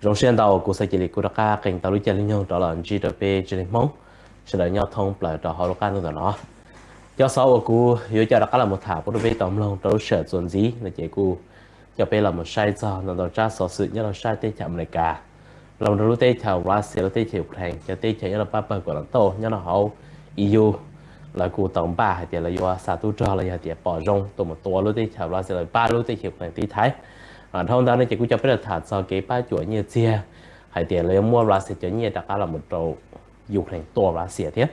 Zoo siab ntau kuv xav cia li kuj rov qab qee tau lub caij lub nyoog rov los ntsib rau peb tsev neeg Hmoob sawv daws nyob thoob plaws rau hauv lub qab ntuj ntawm no. Cov xov uas kuv yuav coj rov qab los mus tham pub rau peb tau mloog rau lub sij hawm txuas ntxiv no ces kuj coj peb los mus saib txog ntau ntau tsab xov xwm nyob rau sab teb chaws Amelikas los mus rau lub teb chaws Russia, lub teb chaws Ukraine, cov teb chaws nyob rau pab pawg Koom Tauj nyob rau hauv E U, lawv kuj tau npaj hais tias lawv yuav xa tub rog los yog tias pom zoo tuaj mus tua lub teb chaws Russia, lawv pab lub teb chaws Ukraine tiv thaiv. Dhau ntawd no ces kuj coj peb los tham txog kev pab cuam nyiaj txiag hais tias lawv yuav muab Russia cov nyiaj rov qab los mus rau Ukraine tua Russia thiab.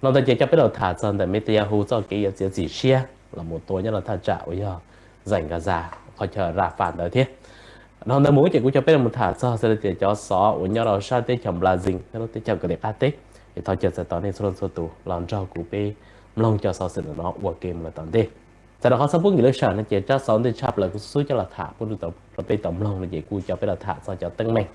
Los ntawd ces coj peb los tham txog ntawm Netanyahu txoj kev yuav txiav txim siab los mus tua nyob rau thaj tsam uas yog Zais Gaza, qhov chaw Rafah ntawd thiab. Dhau ntawd mus ces kuj coj peb los mus tham txog xws li tias cov xov uas nyob rau sab teb chaws Brazil thiab lub teb chaws Kaus Lim Qab Teb. Es thov caw txais tos nej txhua leej txhua tus los nrog kuv peb mloog cov xov xwm ntawm no ua ke mus lawm tom ntej. Txawm rau qhov txhob pub nkim lub sij hawm no ces tsab xov ntej tshaj plaws kuv xub xub coj los tham pub rau peb tau mloog no ces kuj coj peb los tham txog cov teeb meem.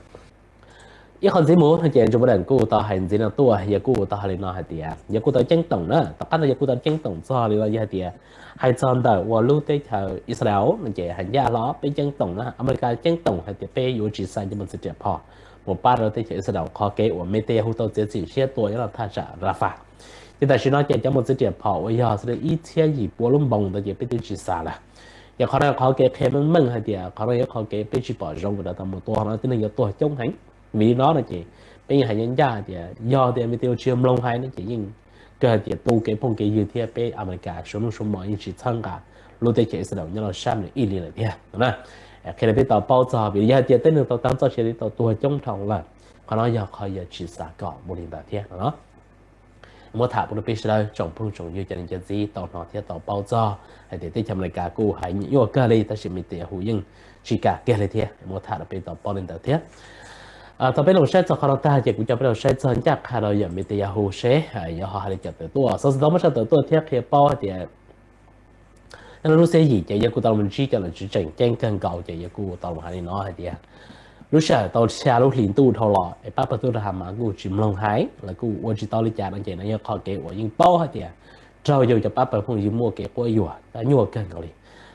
Ib qho ntxiv mus no ces Joe Biden kuj tau hais ntxiv no tuaj, yawg kuj tau hais li no hais tias yawg kuj tau ceeb toom na, tom qab ntawd yawg kuj tau ceeb toom txog li no yog hais tias hais txog ntawm uas lub teb chaws Israel no ces hais ncaj hlo peb ceeb toom na, Amelikas ceeb toom hais tias peb yuav tsis xa cov mos txwv riam phom mus pab rau teb chaws Israel qhov kev uas Netanyahu tau txiav txim siab tua nyob rau thaj tsam Rafah. Ces tam sim no ces cov mos txwv riam phom uas yog xws li ib txhiab yim pua lub npoos ntawd ces peb twb tsis xa lawm. Ces qhov no qhov kev qhia meej meej hais tias qhov no yog qhov kev peb tsis pom zoo rau tau mus tua no tib neeg yuav tuag coob heev. Vim li no no ces peb yeej hais ncaj ncaj hais tias yog tias Netanyahu tsis mloog hais no ces yeej kawg hais tias tu kev phooj kev ywg thiab peb Amelikas suav nuj suav mo yeej tsis txhawb nqa lub teb chaws Israel nyob rau sab nws ib li lawm thiab no. Qhia rau peb tau paub txog vim yog hais tias tej neeg tau tag txoj sia li tau tuag coob dhau lawm, qhov no yog qhov yuav tsis xav kom mus li ntawd thiab no. Muab tham pub rau peb sawv daws tsoom phooj tsoom ywg cov niam cov txiv tau hnov thiab tau paub txog hais tias teb chaws Amelikas kuj hais nyuaj kawg li tab sis Netanyahu yeej tsis kam kiag li thiab. Muab tham rau peb tau paub li ntawd thiab. Thaum peb los saib txog qhov no tag ces kuv coj peb los saib txog ncaj qha rau yawm Netanyahu seb yog ho hais li cas tawm tuaj. Xov xwm tau muab tshaj tawm tuaj thiab qhia paub hais tias nyob rau lub xiab yim ces yawg kuj tau los ntsib cov nom tswv tseem ceeb kawg nkaus ces yawg kuj tau los hais li no hais tias lub sij hawm tau xya lub hlis ntuj dhau los es pab pawg tub rog Hamas kuj tsis mloog hais, lawv kuj ua tsis tau li cas no ces no yog qhov kev uas yeej paub hais tias raug yus cov pab pawg phooj ywg muaj kev quab yuam tab nyuaj kawg nkaus li.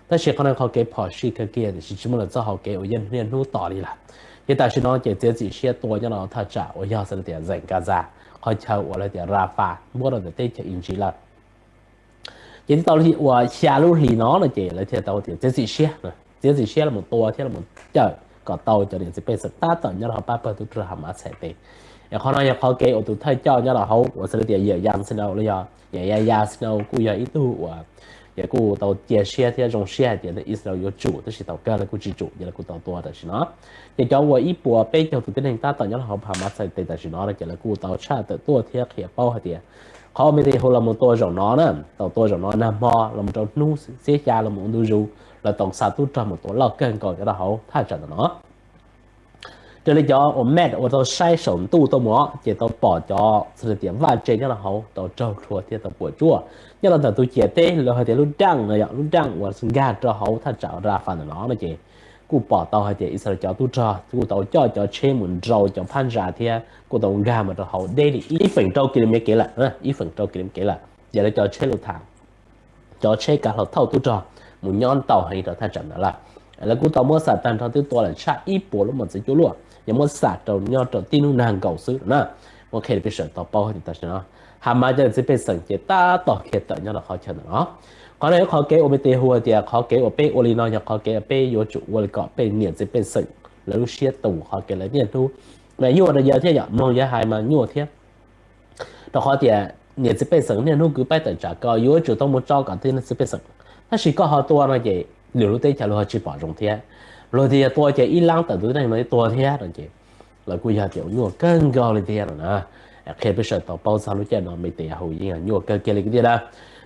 Tab sis qhov no qhov kev phom sij kawg kiag tiam sis tsis muaj lawm txoj hau kev uas yeej niaj hnub tos li lawm. Ces tam sim no ces txiav txim siab tua nyob rau thaj tsam uas yog xws li tias Zais Gaza, qhov chaw uas lawv tias Rafah npuab rau ntawm teb chaws Iziv lawm. Ces tib tau uas xya lub hlis no no ces lawv thiaj tau tias txiav txim siab, txiav txim siab los tua thiab los cawm kom tau cov niam txiv pej xeem tab tom nyob rau hauv pab pawg tub rog Hamas txhais tes. Es qhov no yog qhov kev uas tus thawj coj nyob rau hauv uas xws li tias Yawm Yas Snow los yog Yawm Yas Yas Snow kuj yog ib tug uas yawg kuj tau cia siab thiab zoo siab hais tias Israel yuav tsum tab sis thaum kawg lawv kuj tsis tsum ces lawv kuj tau tua tam sim no. Ces cov uas ib puas peb caug tus tib neeg tab tom nyob rau hauv Hamas txhais tes tam sim no no ces lawv kuj tau tshaj tawm tuaj thiab qhia paub hais tias qhov uas Netanyahu los mus tua zaum no na, tau tua zaum no nag hmo los mus rau hnub xiab xya los mus ua ntu zus, lawv tau xa tub rog mus tua loj kawg nkaus nyob rau hauv thaj tsam ntawm no. Raws li cov uas map uas tau saib saum ntuj tuaj mus ces tau pom cov xws li tias vaj tse nyob rau hauv tau raug rhuav thiab tau puas tsuaj. Nyob rau ntawm tus ciam teb los hais tias lub daj no yog lub daj uas nkag rau hauv thaj tsam Rafah ntawm no no ces kuj pom tau hais tias Israel cov tub rog kuj tau coj cov tsheb mus nrau cov phab ntsa thiab kuj tau nkag mus rau hauv deb li ib feem rau kis lus mev kev lawm, ib feem rau kis lus mev kev lawm. Ces lawv cov tsheb lus tham, cov tsheb kav hlau thauj tub rog mus nyob ntau heev rau thaj tsam ntawd lawm. Lawv kuj tau muab xam tag nrho twb tua lawm tshaj ib puas lub mos txwv cuaj luaj, yog muab xam rau nyob rau tib hnub nag nkaus xwb na. Muab qhia rau peb sawv daws tau paub hais tias tam sim no Hamas cov niam txiv pej xeem ces tab tom khiav tawm nyob rau qhov chaw ntawm no. Qhov no yog qhov kev uas Netanyahu hais tias qhov kev uas peb ua li no yog qhov kev peb yuav tsum ua li kom peb niam txiv pej xeem lawv lub siab tus, qhov kev lawv niaj hnub mas nyuaj rau yawg thiab yom, mloog yawg hais mas nyuaj thiab. Rau qhov tias niam txiv pej xeem niaj hnub kwv pab tawm tsam koj yuav tsum tau mus tso kom tib niam txiv pej xeem, tab sis koj ho tua no ces lwm lub teb chaws luag ho tsis pom zoo thiab. Luag tias yog tua ces ib lab tawm tus tib neeg no tuag thiab no ces lawv kuj yog tias ua nyuaj kawg nkaus li thiab no na. Qhia peb sawv daws tau paub txog lub caij no Netanyahu yeej yog nyuaj kawg kiag li thiab na.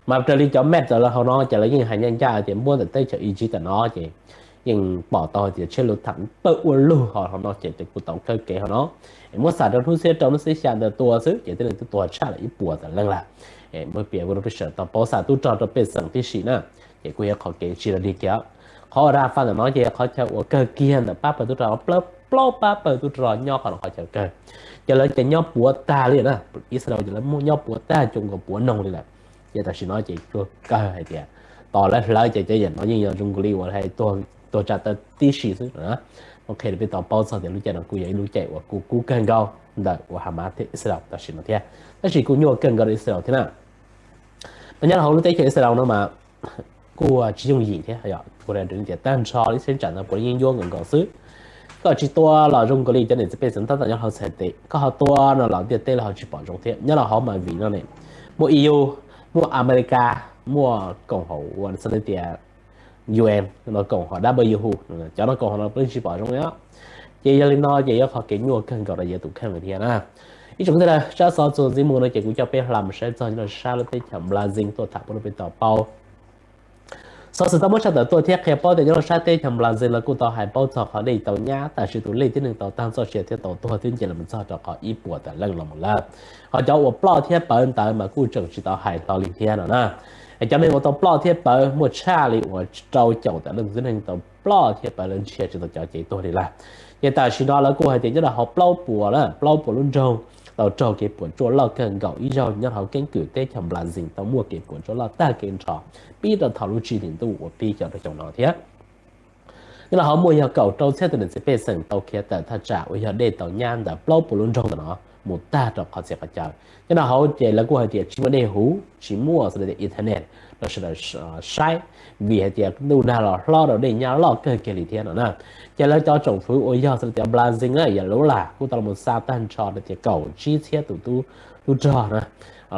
Mas raws li cov map ntawm lawv hauv no ces lawv yeej hais ncaj ncaj tias npuab ntawm teb chaws Iziv ntawm no ces yeej pom tau hais tias tsheb lus tham pawg ua lug ho hauv no ces kuj tau kawg kev hauv no. Es muab xam rau hnub xiab rau hnub xiab xya ntawd tua xwb ces tib neeg twb tuag tshaj lawm ib puas tawm leej lawm. Muab piav rau peb sawv daws tau paub, xa tub rog rau pej xeem tib si na, ces kuj yog qhov kev tsis lag dig kiag. Qhov uas Rafah ntawm no ces yog qhov chaw uas kawg kiag ntawm pab pawg tub rog, plaub pab pawg tub rog nyob qhov no qhov chaw kawg. Ces lawv ces nyob puav tag li na, Israel ces lawv muaj nyob puav tag cuag nkaus puav noog li lawm. Ces tam sim no ces tsuas kawg hais tias tos lawv hlawv ces cov yam no yeej yog zoo nkaus li uas hais tuag tsam taw tib si xwb na. Muab qhia rau peb tau paub txog tias lub caij no kuj yog ib lub caij uas kuj kub kawg nkaus ntawm uas Hamas thiab Israel tam sim no thiab, tab sis kuj nyuaj kawg nkaus rau Israel thiab na. Mas nyob rau hauv lub teb chaws Israel no mas kuj tsis yooj yim thiab, kuv hais tias tag nrho ib cheeb tsam no puav leej yeeb ncuab nkaus nkaus xwb. Koj tsis tua los zoo nkaus li cov niam txiv pej xeem tab tom nyob hauv txhais tes, koj ho tua no los ntiaj teb los ho tsis pom zoo thiab. Nyob rau hauv mas vim no ne, muaj E U, muaj Amelikas, muaj koom haum ua xav tias UN no, koom haum W H O, cov no koom haum no puav leej tsis pom zoo li. Ces yog li no ces yog qhov kev nyuaj kawg nkaus rau yav tus kheej li thiab na. Ib tsoom kwv tij, tsab xov txuas ntxiv mus no ces kuv coj peb hla mus saib txog nyob rau sab lub teb chaws Brazil tuaj tham pub rau peb tau paub. Xov xwm tau muab tshaj tawm tuaj thiab qhia paub tias nyob rau sab teb chaws Brazil lawv kuj tau hais paub txog qhov dej tau nyab, tam sim tus lej tib neeg tau tag txoj sia thiab tau tuag twb nce los txog rau qhov ib puas tawm leej los mus lawm. Ho cov uas ploj thiab pawv ntawd mas kuj tseem tsis tau hais hlo li thiab no na. Cov neeg uas tau ploj thiab pawv muaj tshaj li uas rau caum tawm leej tib neeg tau ploj thiab pawv lawv ntshia tsis tau cov cev tuag li lawm. Ces tam sim no lawv kuj hais tias nyob rau hauv plaub puas, plaub puas lub nroog tau raug kev puas tsuaj loj kawg nkaus ib zaug nyob hauv keeb kwm teb chaws Brazil tau muaj kev puas tsuaj loj tag kev nrho pib rau thaum lub tsib hlis ntuj uas pib xyoo rau xyoo no thiab. Nyob rau hauv muaj yog kaum rau txhiab tus niam txiv pej xeem tau khiav tawm thaj tsam uas yog dej tau nyab ntawm plaub puas lub nroog ntawm no mus tag rau qhov txhia qhov chaw. Nyob rau hauv ces lawv kuj hais tias tsis muaj dej huv, tsis muaj xav tias internet rau sawv daws saib, vim hais tias ntuj nag los hlob rau dej nyab loj kawg kiag li thiab no na. Ces lawv cov tsoom fwv uas yog xav tias Brazil na, yog Lula kuj tau los xa tag nrho rau tias kaum tsib txhiab tus tub rog na,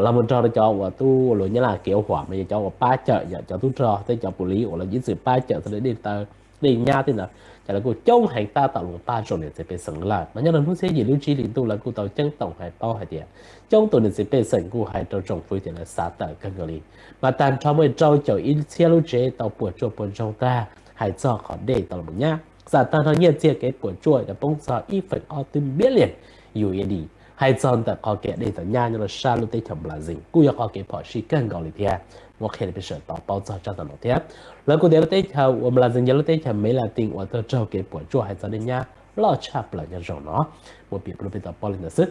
los mus nrog rau cov uas tub luag nyab laj kev huam mas yog cov uas pab cawm, yog cov tub rog thiab cov pus lis uas los ib txwm pab cawm xav tias dej tau dej nyab tej ntawd, ces lawv kuj coob heev tab tom los pab tsoom niam txiv pej xeem lawm. Mas nyob rau hnub xiab yim lub tsib hlis ntuj lawv kuj tau ceeb toom hais paub hais tias coob tus niam txiv pej xeem kuj hais rau tsoom fwv tias lawv xav tawm kawg nkaus li. Mas tag nrho muaj rau caum ib txhiab lub tsev tau puas tsuaj puas ntsoog tag hais txog qhov dej tau los nyab, xam tag nrho nyiaj txiag kev puas tsuaj tau poob txog ib feem ob tib billion U S D. Hais txog ntawm qhov kev dej tau nyab nyob rau sab lub teb chaws Brazil kuj yog qhov kev phom sij kawg nkaus li thiab. Muab qhia rau peb sawv daws tau paub txog tsab tom no thiab. Lawv kuj tias lub teb chaws uas Brazil yog lub teb chaws Mev Latin uas tau raug kev puas tsuaj hais txog dej nyab loj tshaj plaws nyob zoo no. Muab piav rau peb tau paub li ntawd xwb.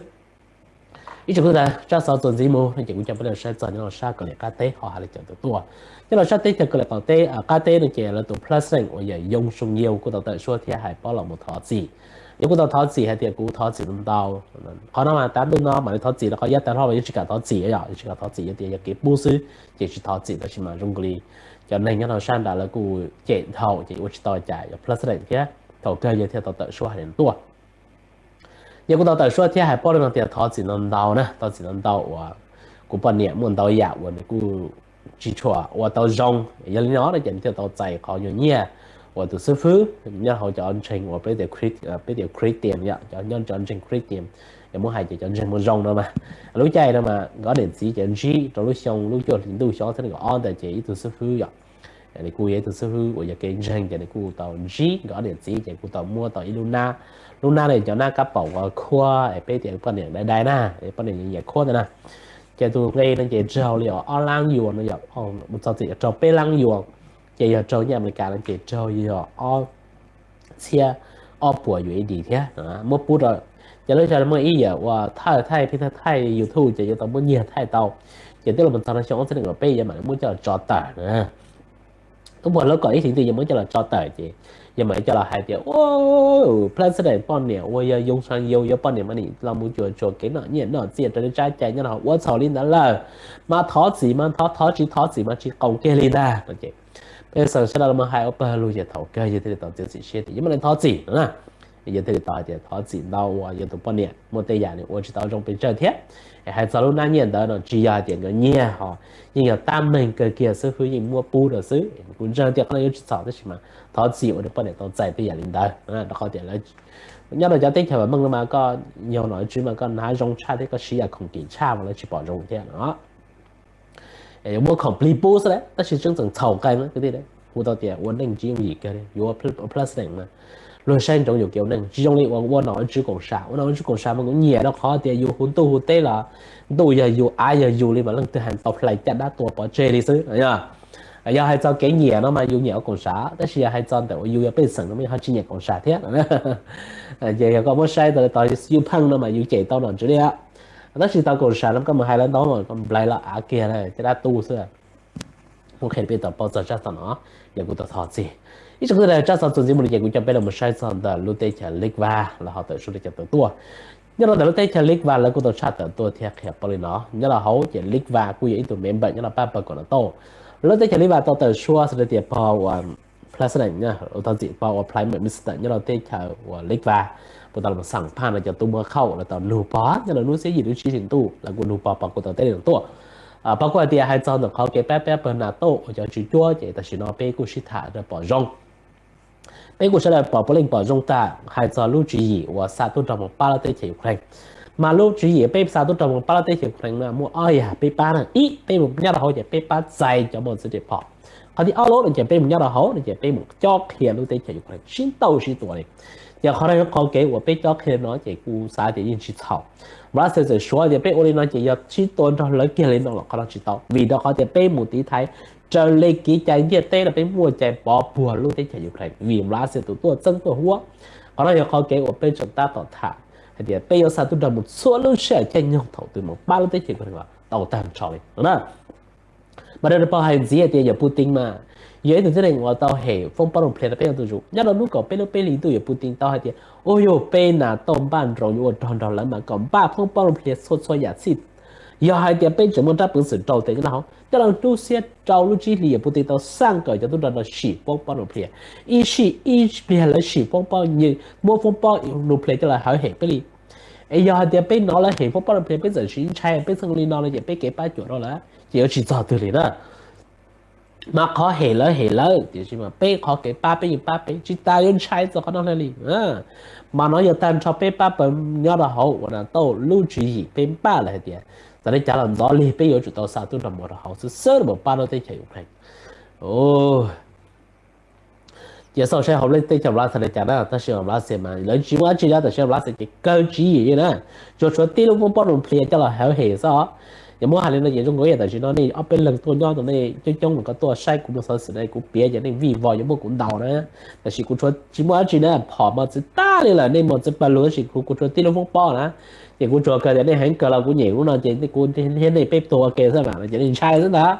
Ib tsoom kwv tij, tsab xov txuas ntxiv mus no ces kuv coj peb los saib txog nyob rau sab Kaus Lim qab teb ho hais li cas tus tuaj. Nyob rau sab teb chaws Kaus Lim qaum teb, qab teb no ces lawv tus president uas yog Yoon Suk Yeol kuj tau tawm suab thiab hais paub los mus thov txim. Yog kuj tau thov txim hais tias kuv thov txim ntau ntau. Qhov no mas tav ntuj no mam li thov txim, qhov yav tag los mas yuav tsis kam thov txim, yuav tsis kam thov txim, yog tias yog kev pub xwb ces tsis thov txim, tab sis mas zoo nkaus li cov neeg nyob rau sab nrad lawv kuj cem dhau ces ua tsis tau cas, yog president thiab thaum kawg yog thiaj tau tawm suab hais li no tuaj. Yog kuj tau tawm suab thiab hais paub li no tias thov txim ntau ntau na, thov txim ntau ntau uas kuv poj niam muaj ntau yam uas nws kuj tsis tshua ua tau zoo. Yog li no no ces nws thiaj tau txais qhov nyuag nyiaj uas tus xib fwb nyob hauv cov ntseeg uas peb tias Christian, cov nyob cov ntseeg Christian, yog muab hais ces cov ntseeg muaj zoo no mas, lub caij no mas nkawd niam txiv ces ntsib rau lub xyoo lub cuaj hlis ntuj xyoo ob txhiab nees nkaum ob ntawd ces ib tug xib fwb yom, nws kuj yog ib tug xib fwb uas yog kev ntseeg ces nws kuj tau ntsib nkawd niam txiv ces kuj tau muab tau ib lub nab. Lub nab no cov nab kab paum uas khuab es peb tias poj niam dai dai na, poj niam nyiam khuab ntawd na. Ces tus nqi no ces raug li ob lab yuam no yom, mus txog txim raug peb lab yuam, ces yog raug nyiaj Amelikas no ces raug yog ob txhiab ob puas U S D thiab. Muab pub rau, ces lub sij hawm muaj ib yam uas thawj thaij pheej thaij YouTube ces yuav tau muab nyiag thaij tau, ces twb los mus txog rau xyoo ob txhiab nees nkaum peb yuav mam li muab coj los tso tawm. Ub, puag lub kaum ib hlis ntuj yuav muab coj los tso tawm ces yuav mam li coj los hais tias, president poj niam uas yog Yoon Suk Yeol yuav poj niam mas nim los mus cuam tshuam kev noj nyiaj noj txiaj rau lub tsab cai nyob rau hauv ua txhaum li ntawd lawm, mas thov txim mas thov, thov tsis thov txim mas tsis qoos kiag li ntag no ces pej xeem sawv daws los hais ua pawg lug ces thaum kawg yog thiaj li tau txiav txim siab tias yuav mam li thov txim no na. Yog thiaj li tau hais tias thov txim ntau uas yog tus poj niam muaj tej yam nws ua tsis tau zoo pes tsawg thiab. Hais txog lub nab nyiaj ntawd no tsis yog hais tias nkawd nyiag ho, yeej yog tab meeg kawg kiag xib fwb yeej muab pub rau xwb. Kuv ntseeg tias qhov no yuav tsis txhaum tab sis mas thov txim uas nws poj niam tau txais tej yam li ntawd, rau qhov tias nyob rau cov teb chaws vam meej no mas koj yog nom tswv mas koj hnav zoo tshaj thiab koj siv yam khoom kim tshaj mas lawv tsis pom zoo thiab no. Yuav muab khoom plig pub xwb lawm tab sis tseeb txheej txhaum qee na kwv tij, hu tau tias ua neej tsis yooj yim kiag li, yuav ua president mas luag saib ntsoov yus kev ua neej tsis zoo li uas ua nom ua tswv koom sam. Ua nom ua tswv koom sam mas kuv nyiam rau qhov tias yus hu ntuj hu teb los ntuj yog yus, av yog yus li mas leej twg hais tau hlais caj dab tua pov tseg li xwb. Yog hais txog kev nyiam no mas yus nyiam ua koom sam, tab sis yog hais txog ntawm uas yus yog pej xeem no mas yus ho tsis nyiam koom sam thiab. Ces yog koj muab saib tau tog yus pheej no mas yus cem tau nom tswv li, tab sis tau koom sam no koj mus hais lawv ntau mas koj nplais los av kiag caj dab tu xwb. Muab qhia peb tau paub txog tsab tom no, yog kuv tau thov txim. Ib tsoom kwv tij, tsab xov txuas ntxiv mus no ces kuv coj peb los mus saib txog ntawm lub teb chaws Litva lawv ho tawm suab li cas tawm tuaj. Nyob rau ntawm lub teb chaws Litva lawv kuj tau tshaj tawm tuaj thiab qhia paub li no. Nyob rau hauv ces Litva kuj yog ib tug member nyob rau pab pawg koom NATO. Lub teb chaws Litva tau tawm suab xws li tias pog uas president, thov txim, pog uas prime minister nyob rau teb chaws uas Litva, puas tau los xam phaj no cov tub muab khauj lawv tau nug pog nyob rau hnub xiab yim lub tsib hlis ntuj, lawv kuj nug pog, pog kuj tau teb li no tuaj. Pog kuj hais tias hais txog ntawm qhov kev pab peb pawg NATO uas cov tswv cuab ces tam sim no peb kuj sib tham rau pom zoo. Peb kuj sawv daws pom puav leej pom zoo tag hais txog lub tswv yim uas xa tub rog mus pab lub teb chaws Ukraine. Mas lub tswv yim peb xa tub rog mus pab lub teb chaws Ukraine no muaj ob yam peb pab na. Ib, peb mus nyob rau hauv ces peb pab txais cov mos txwv riam phom. Qhov thib ob lub no ces peb mus nyob rau hauv no ces peb mus cob qhia lub teb chaws Ukraine sib ntaus sib tua li. Ces qhov no yog qhov kev uas peb cob qhia no ces kuv xav tias yeej tsis txhaum. Russia txawm suav tias peb ua li no ces yog sib tua nrog lawv kiag li no los qhov no tsis tau, vim rau qhov tias peb mus tiv thaiv raws li kev cai ntiaj teb no peb muaj cai pov puag lub teb chaws Ukraine vim Russia tus tuaj txeeb tuaj huab. Qhov no yog qhov kev uas peb tseem tab tom tham hais tias peb yuav xa tub rog mus txhua lub sij hawm caij nyoog thaum twg mus pab lub teb chaws Ukraine los tau tag nrho li no na. Mas raws li pog hais ntxiv hais tias yawm Putin mas yog ib tug tib neeg uas tau hem foob pob nus plias rau peb ua ntu zus. Nyob rau hnub kaum peb lub peb hlis ntuj yawm Putin tau hais tias, ua yog peb NATO npaj nroos yuav ua rog nrog lawv mas kom npaj foob pob nus plias txhua txhua yam txhij. Yog hais tias peb tseem muaj rab peev xwm rau tes nyob rau hauv, nyob rau hnub xiab rau lub tsib hlis yawm Putin tau xaj kawm cov tub rog no sim foob pob nus plias. Ib sij ib pliag lawv sim foob pob, muab foob pob nus plias coj los hawv hem peb li. Es yog hais tias peb hnov lawv hem foob pob nus plias peb txawm siv ntshai peb txheej li no no ces peb kev pab cuam rau lawv ces yuav tsis txog twg li na. Mas qhov hem lawv hem lawv, tiam sis mas peb qhov kev pab peb yeej pab peb, tsis tas yuav ntshai txog qhov no li. Mas no yog tag nrho peb pab pawg nyob rau hauv uas NATO lub tswv yim peb npaj lawm hais tias txawm li cas los ntxov li peb yuav tsum tau xa tub rog mus rau hauv xwb xwb los pab lub teb chaws Ukraine. Ces xauj saib hauv lub teb chaws Russia li cas na, tab sis Russia mas lawv tsis muaj dab tsi li, tam sim no Russia ces kawg tswv yim li na, tsuas tshuav tib lub foob pob nus plias coj los hawv hem xwb os. Yog muab hais li no ces zoo nkaus yam tam sim no nej ob peb leeg tuaj nyob rau nej coob coob mas koj tuaj saib kuv mus xov xwm ne, kuv piav ces nej vij vog yuav muab kuv ntaus na. Tab sis kuv tsis muaj dab tsi na, phom mos txwv tag li lawm, nej mos txwv pawg lug tab sis kuv, kuv tshuav tib lub foob pob na. Ces kuv tsuas kawg tias nej heev kawg los kuv nyem lub no ces kuv thiab nej peb tuag ua ke xwb mas no ces nej ntshai xwb ntag.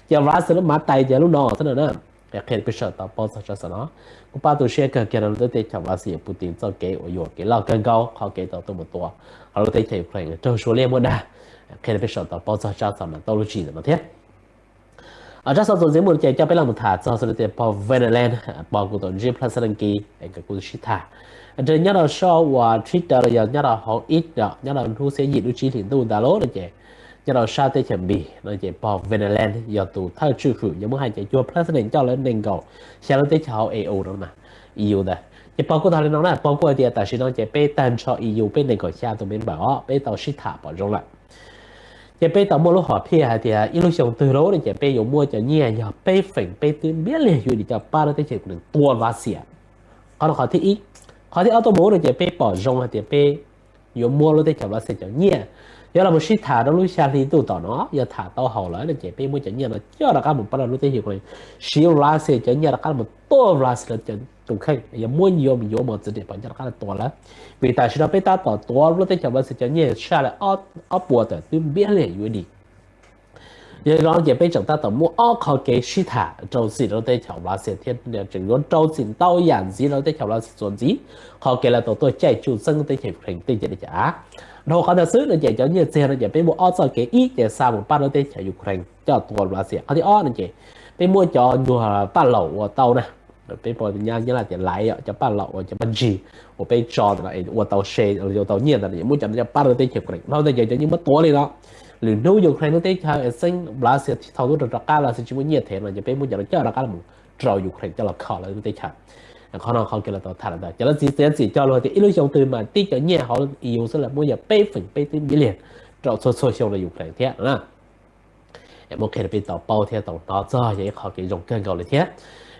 Ces Russia lub mav tais ces lub no xwb no na. Qhia peb sawv daws tau paub txog tsab xov no. Kuv pab tu siab kawg kiag rau lub teb chaws Russia yawm Putin txoj kev uas yuam kev loj kawg nkaus, qhov kev tau tuaj mus tua hauv lub teb chaws Ukraine raug Suav liab muab dag. Qhia peb sawv daws tau paub txog tsab xov no tau lub tswv ntawm no thiab. Tsab xov txuas ntxiv mus ces coj peb los mus tham txog xws li tias pog Veneland, pog kuj tau ntsib Zelensky es nkawd kuj sib tham. Nyob rau saum uas Twitter los yog nyob rau hauv X, nyob rau hnub xiab yim lub tsib hlis ntuj ntawd lawm no ces nyob rau sab teb chaws Npis no ces pog Veneland yog tus thawj tswj hwm, yog muab hais ces cuag president coj lawv nees nkaum xya lub teb chaws hauv E U no, E U ntawd. Ces pog kuj tau hais li no na, pog kuj hais tias tam sim no ces peb tag nrho E U peb nees nkaum xya tus member os peb tau sib tham pom zoo lawm. Ces peb tau muaj lub hom phiaj hais tias ib lub xyoo twg lawm no ces peb yuav muab cov nyiaj yog peb feem peb twb npiab liag U S D coj pab lub teb chaws Ukraine tua Russia. Qhov no qhov thib ib. Qhov thib ob tuaj mus no ces peb pom zoo hais tias peb yuav muab lub teb chaws Russia cov nyiaj, yog los mus sib tham rau lub xya hli ntuj tom no yog tham tau haum lawm no ces peb muab cov nyiaj no coj rov qab mus pab rau lub teb chaws Ukraine, siv Russia cov nyiaj rov qab los tua Russia cov tus kheej, yog muab yuav mus yuav mos txwv riam phom coj rov qab los tua lawv. Vim tam sim no peb tab tom tuav lub teb chaws Russia cov nyiaj saj li ob puas tawm twb npiab liag U S D. Yog li no ces peb tseem tab tom muaj ob qho kev sib tham rau txim rau lub teb chaws Russia thiab tseem yuav rau txim ntau yam ntxiv rau lub teb chaws Russia txuas ntxiv qhov kev lawv tau tuaj caij tsuj txeeb teb chaws Ukraine tej nce li cas. Dhau qhov ntawd xwb no ces cov nyiaj txiag no ces peb muaj ob txoj kev, ib ces xa mus pab rau teb chaws Ukraine coj tua Russia, qhov thib ob no ces peb muab cov nyuag paj laum uas tau na, peb pom nyab nyab laj tias laiv, cov paj laum uas cov paj ntsig uas peb tso ntawm no es ua tau se, ua tau nyiaj ntawd no ces muab cov no coj pab rau teb chaws Ukraine. Dhau ntawd ces cov nyiaj muab tuav li no, lwm hnub Ukraine lub teb chaws es txeeb Russia thau tub rog rov qab, Russia tsis muaj nyiaj them no ces peb muab cov no coj rov qab los rau Ukraine coj los kho lawv lub teb chaws. Qhov no qhov kev lawv tau tham lawm ntawd, ces lawv txiav txim coj lug tias ib lub xyoo twg mas tib cov nyiaj hauv E U xwb lawv muab yog peb feem peb twb npiab liag rau txhua txhua xyoo rau Ukraine thiab no na. Es muab qhia rau peb tau paub thiab tau hnov txog yog ib qho kev zoo kawg nkaus li thiab.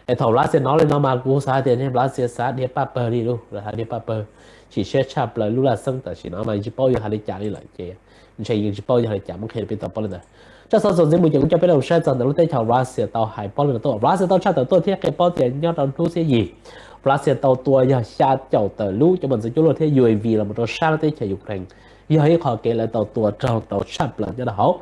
Es thaum Russia hnov li no mas kuv xav tias nej Russia xav dhia paj pawg li lauj, dhia paj pawg, chim siab tshaj plaws lub laj xeeb tam sim no mas tsis paub yuav hais li cas li lawm ces ntshe yeej tsis paub yuav hais li cas, muab qhia rau peb tau paub li ntawd. Tsab xov txuas ntxiv mus ces kuv coj peb los saib txog ntawm lub teb chaws Russia tau hais paub li no tuaj. Russia tau tshaj tawm tuaj thiab qhia paub tias nyob rau hnub xiab yim Russia tau tua yog xya caum tawm lub cov mos txwv cuaj luaj thiab U A V los mus rau sab lub teb chaws Ukraine, yog ib qho kev lawv tau tua raug tau tshaj plaws nyob rau hauv.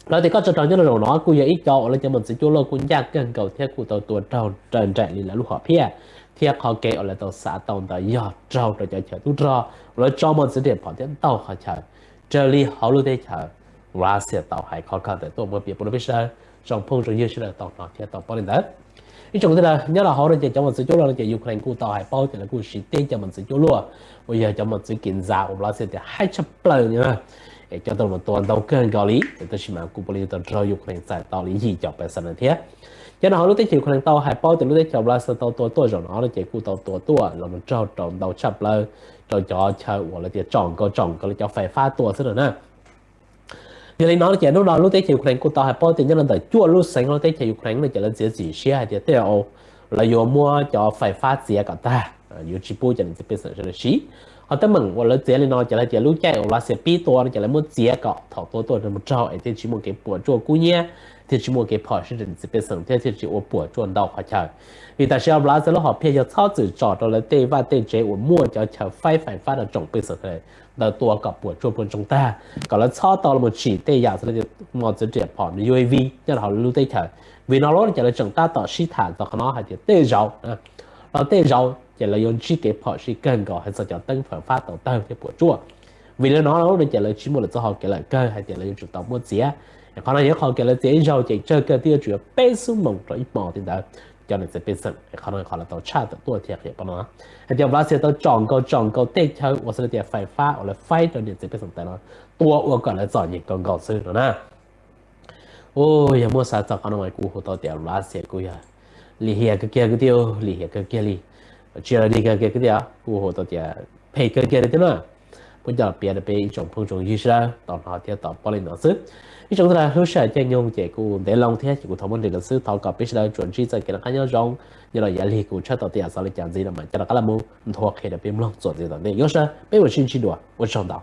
Lawv tias koj tso raug nyob rau zaum no kuj yog ib co uas lawv cov mos txwv cuaj luaj kuj ncaj kawg nkaus thiab kuj tau tua raug raws nraim li lawv lub hom phiaj thiab qhov kev uas lawv tau xav tau ntawd yog raug rau cov chaw tub rog uas lawv tso mos txwv riam phom thiab ntaug qhov chaw raws li hauv lub teb chaws Russia tau hais qhov kawg ntawd tuaj muab piav pub rau peb sawv daws tsoom phooj tsoom ywg sawv daws tau hnov thiab tau paub li ntawd. Ib tsoom tij laug, nyob rau hauv no ces cov mos txwv cuaj luaj no ces Ukraine kuj tau hais paub tias lawv kuj siv tib cov mos txwv cuaj luaj uas yog cov mos txwv kis ntxav uas Russia tias haib tshaj plaws no, es cov tau mus tua ntau kawg nkaus li, tab sis mas kuj puav leej tau raug Ukraine txais tau li yim caum percent no thiab. Cov no hauv lub teb chaws Ukraine tau hais paub tias lub teb chaws Russia tau tua tuaj zaum no no ces kuj tau tua tuaj los mus raug rau ntau tshaj plaws rau cov chaw uas lawv tias tsom nkaus tsom nkaus li cov fais fab tua xwb no na. Yog li no ces hnub no lub teb chaws Ukraine kuj tau hais paub tias nyob rau ntawm cuaj lub xeev hauv lub teb chaws Ukraine no ces lawv txiav txim siab hais tias tej zaum lawv yuav muab cov fais fab txiav kom tag, yuav tsis pub cov niam txiv pej xeem sawv daws siv. Qhov teeb meem uas lawv txiav li no ces lawv tias lub caij uas Russia pib tua no ces lawv muab txiav kom thaum tua tuaj mus raug es thiaj tsis muaj kev puas tsuaj kub hnyiab, thiaj tsis muaj kev phom sij rau niam txiv pej xeem thiab thiaj tsis ua puas tsuaj ntau qhov chaw. Vim tam sim no Russia lub hom phiaj yog txhob txwm tsom rau lawv tej vaj tej tsev uas muaj cov chaw faib fais fab rau tsoom pej xeem ntawd tua kom puas tsuaj puas ntsoog tag, kom lawv txhob tau los tsim tej yam xws li mos txwv riam phom, U A V nyob rau hauv lub teb chaws. Vim no lub no ces lawv tseem tab tom sib tham txog qhov no hais tias tej zaum los tej zaum ces lawv yuav ntsib kev phom sij kawg nkaus hais txog cov teeb fais fab tau tawg thiab puas tsuaj. Vim li no lub no ces lawv tsis muaj lawv txoj hau kev lawm kawg hais tias lawv yuav tsum tau muab txiav. Qhov no yog qhov kev lawv txiav ib zaug ces tsawg kawg twb yuav tsum yog peb xuab moos rau ib hmos li ntawd cov niam txiv pej xeem. Qhov no qhov lawv tau tshaj tawm tuaj thiab qhia pom no hais tias Russia tau tsom nkaus tsom nkaus tej chaw uas xws li tias fais fab uas lawv faib rau niam txiv pej xeem ntawd no tua ua kom lawv txom nyem kawg nkaus xwb no na. Yog muab xav txog qhov no mas kuv hu tau tias Russia kuj yog lim hiam kawg kiag kwv tij, lim hiam kawg kiag li. Tsis yog lim hiam kawg kiag kwv tij, kuv hu tau tias phem kawg kiag li thiab na. Muab coj los piav rau peb ib tsoom phooj tsoom ywg sawv daws tau hnov thiab tau paub li no xwb. Ib tsoom tij laug, lub sij hawm caij nyoog ces kuj ntev loo thiab ces kuv thov muab nqis los xwb, thov kom peb sawv daws tsuas ntsib txoj kev noj qab nyob zoo. Nyob rau yav lig kuv tshaj tau tej yam xov li cas ntxiv no mas coj rov qab los mus nthuav qhia rau peb mloog txuas ntxiv tom ntej. Nyob sawv peb mus sib ntsib dua, ua tsaug ntau.